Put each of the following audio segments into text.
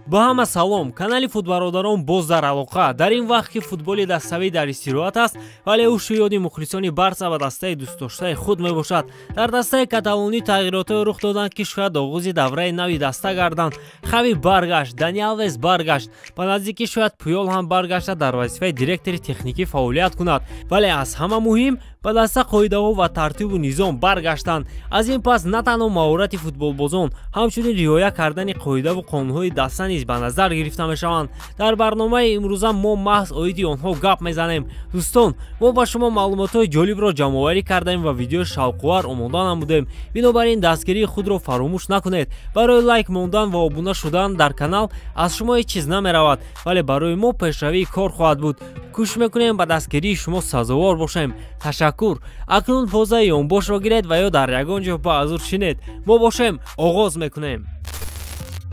Ба ҳама салом. Канали Футбародарон боз дар алоқа. Дар ин вақт ки футболи даставӣ дар истироҳат аст, вале ӯ ёди мухлисони Барса ва дастаи дӯстдоштаи худ мебошад. Дар дастаи каталонӣ тағйиротҳое рух доданд, ки шояд оғози давраи нави даста гарданд. Хави баргашт, Дани Алвес баргашт, ба наздикӣ шояд Пуёл ҳам баргашта дар вазифаи директори техникӣ фаъолият кунад. Вале аз ҳама муҳим ба даста қоидаҳо ва тартибу низом баргаштанд. Аз ин пас на танҳо маҳорати футболбозон, ҳамчунин риоя кардани қоидаву қонунҳои даста низ ба назар гирифта мешаванд. Дар барномаи имрӯза мо маҳз оиди онҳо гап мезанем. Дӯстон, мо ба шумо маълумотҳои ҷолибро ҷамъоварӣ кардаем ва видеои шавқовар омода намудем. Бинобар ин дастгирии худро фаромӯш накунед. Барои лайк мондан ва обуна шудан дар канал аз шумо ҳеҷ чиз намеравад, вале барои мо пешравии кор хоҳад буд. Кӯшиш мекунем ба дастгирии шумо сазовор бошем. Ташаккур. Акнун позаи ёнбошро гиред ва ё дар ягон ҷо ба азур шинед. Мо бошем оғоз мекунем.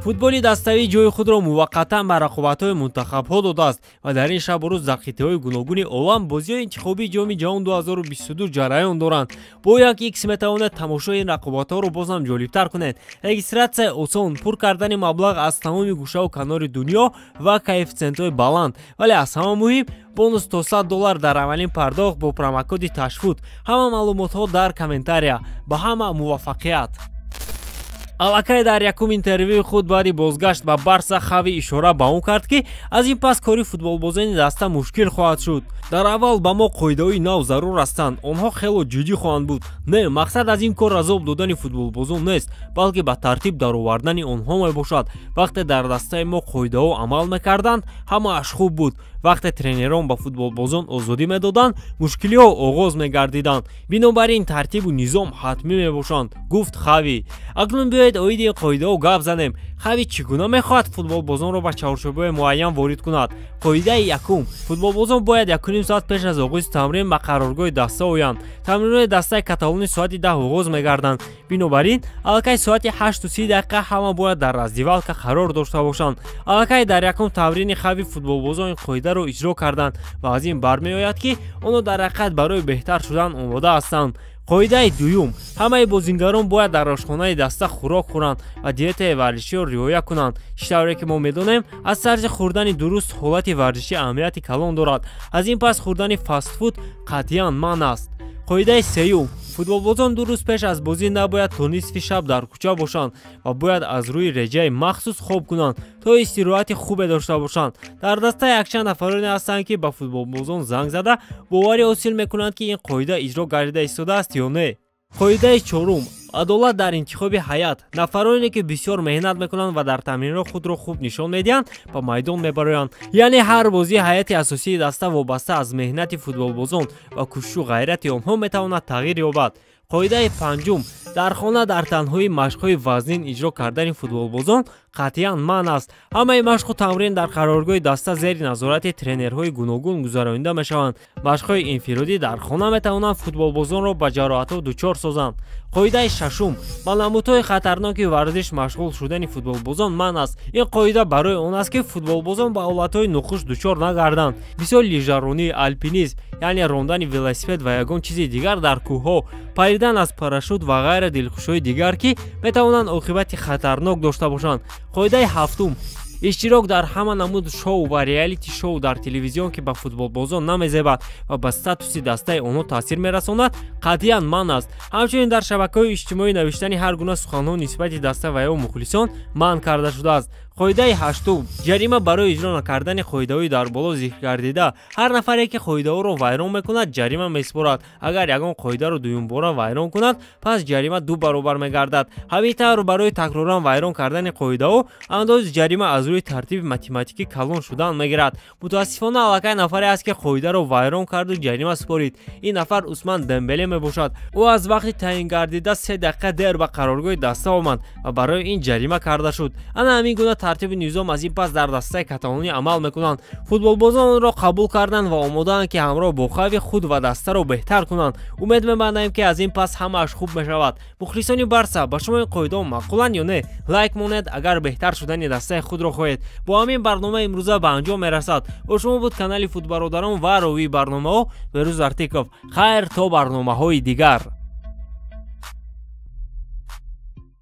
Футболи даставӣ ҷои худро муваққатан ба рақобатҳои мунтахабҳо додааст ва дар ин шабу рӯз дар қитъаҳои гуногуни олам бозиҳои интихобии Ҷоми ҷаҳон 2022 ҷараён доранд. Бо як икс метавонед тамошои ин рақобатҳоро боз ҳам ҷолибтар кунед. Регистратсияи осон, пур кардани маблағ аз тамоми гӯшаву канори дунё ва коэффитсиентҳои баланд, вале аз ҳама муҳим бонус то $100 дар аввалин пардохт бо промокоди Ташфут. Ҳама маълумотҳо дар комментария. Ба ҳама муваффақият. Аллакай дар якум интервюи худ баъди бозгашт ба Барса Хави ишора ба он кард, ки аз ин пас кори футболбозони даста мушкил хоҳад шуд. Дар аввал ба мо қоидаҳои нав зарур ҳастанд, онҳо хело ҷиддӣ хоҳанд буд. Не, мақсад аз ин кор азоб додани футболбозон нест, балки ба тартиб даровардани онҳо мебошад. Вақте дар дастаи мо қоидаҳо амал мекарданд, ҳамааш хуб буд. Вақте тренерон ба футболбозон озодӣ медоданд, мушкилиҳо оғоз мегардиданд. Бинобар ин тартибу низом ҳатмӣ мебошанд, гуфт Хави. Акнун биёед оиди ин қоидаҳо гап занем. Хави чӣ гуна мехоҳад футболбозонро ба чаҳорчӯбаи муайян ворид кунад? Қоидаи якум: футболбозон бояд 1,5 соат пеш аз оғози тамрин ба қароргоҳи даста оянд. Тамринҳои дастаи каталонӣ соати 10 оғоз мегарданд. Бинобар ин аллакай соати 8:30 ҳама бояд дар раздевалка қарор дошта бошанд. Аллакай дар якум тамрини Хави футболбозон ин қоидаро иҷро карданд ва аз ин бармеояд, ки онҳо дар ҳақиқат барои беҳтар шудан омода ҳастанд. Қоидаи дуюм: ҳамаи бозингарон бояд дар ошхонаи даста хӯрок хӯранд ва диетаи варзиширо риоя кунанд. Чӣ тавре ки мо медонем, аз тарзи хӯрдани дуруст ҳолати варзишӣ аҳамияти калон дорад. Аз ин пас хӯрдани фастфуд қатъиян манъ аст. Қоидаи сеюм: футболбозон 2 рӯз пеш аз бозӣ набояд то нисфи шаб дар кӯча бошанд ва бояд аз рӯи реҷаи махсус хоб кунанд, то истироҳати хубе дошта бошанд. Дар даста якчанд нафароне ҳастанд, ки ба футболбозон занг зада боварӣ ҳосил мекунанд, ки ин қоида иҷро гардида истодааст ё не. Қоидаи чорум: адолат дар интихоби ҳаят. Нафароне ки бисёр меҳнат мекунанд ва дар тамринҳо худро хуб нишон медиҳанд, ба майдон мебароянд. Яъне ҳар бозии ҳайати асосии даста вобаста аз меҳнати футболбозон ва кӯшишу ғайрати онҳо метавонад тағйир ёбад. Қоидаи панҷум: дар хона дар танҳои машқҳои вазнин иҷро кардани футболбозон қатъиян манъ аст. Ҳамаи машқу тамрин дар қароргоҳи даста зери назорати тренерҳои гуногун гузаронида мешаванд. Машқҳои инфиродӣ дар хона метавонанд футболбозонро ба ҷароҳатҳо дучор созанд. Қоидаи шашум: ба намудҳои хатарноки варзиш машғул шудани футболбозон манъ аст. Ин қоида барои он аст, ки футболбозон ба ҳолатҳои нохуш дучор нагарданд. Бисёр лижаронӣ, алпинизм, яъне рондани велосипед ва ягон чизи дигар дар кӯҳҳо, паридан аз парашют ва ғайра дилхушҳои дигар, ки метавонанд оқибати хатарнок дошта бошанд. Қоидаи ҳафтум: иштирок дар ҳама намуд шоу ва реалити шоу дар телевизион, ки ба футболбозон намезебад ва ба статуси дастаи онҳо таъсир мерасонад, қатъиян манъ аст. Ҳамчунин дар шабакаҳои иҷтимоӣ навиштани ҳар гуна суханҳо нисбати даста ва ё мухлисон манъ карда шудааст. Қоидаи ҳаштум: ҷарима барои иҷро накардани қоидаҳои дар боло зикр гардида. Ҳар нафаре ки қоидаҳоро вайрон мекунад, ҷарима месупорад. Агар ягон қоидаро дуюмбора вайрон кунад, пас ҷарима 2 баробар мегардад. Ҳамин тавр барои такроран вайрон кардани қоидаҳо андози ҷарима аз рӯи тартиби математикӣ калон шудан мегирад. Мутаассифона аллакай нафаре аст, ки қоидаро вайрон карду ҷарима супорид. Ин нафар Усман Дембеле мебошад. Ӯ аз вақти таъин гардида 3 дақиқа дер ба қароргоҳи даста омад ва барои ин ҷарима карда шуд. Ана ҳамин гуна тартибу низом аз ин пас дар дастаи каталонӣ амал мекунанд. Футболбозон онро қабул карданд ва омодаанд, ки ҳамроҳ бо Хави худ ва дастаро беҳтар кунанд. Умед мебандем, ки аз ин пас ҳамааш хуб мешавад. Мухлисони Барса, ба шумо ин қоидаҳо маъқуланд ё не? Лайк монед агар беҳтар шудани дастаи худро хоҳед. Бо ҳамин барнома имрӯза ба анҷом мерасад. Бо шумо буд канали Футбародарон ва ровии барномаҳо Берӯз Артиков. Хайр то барномаҳои дигар.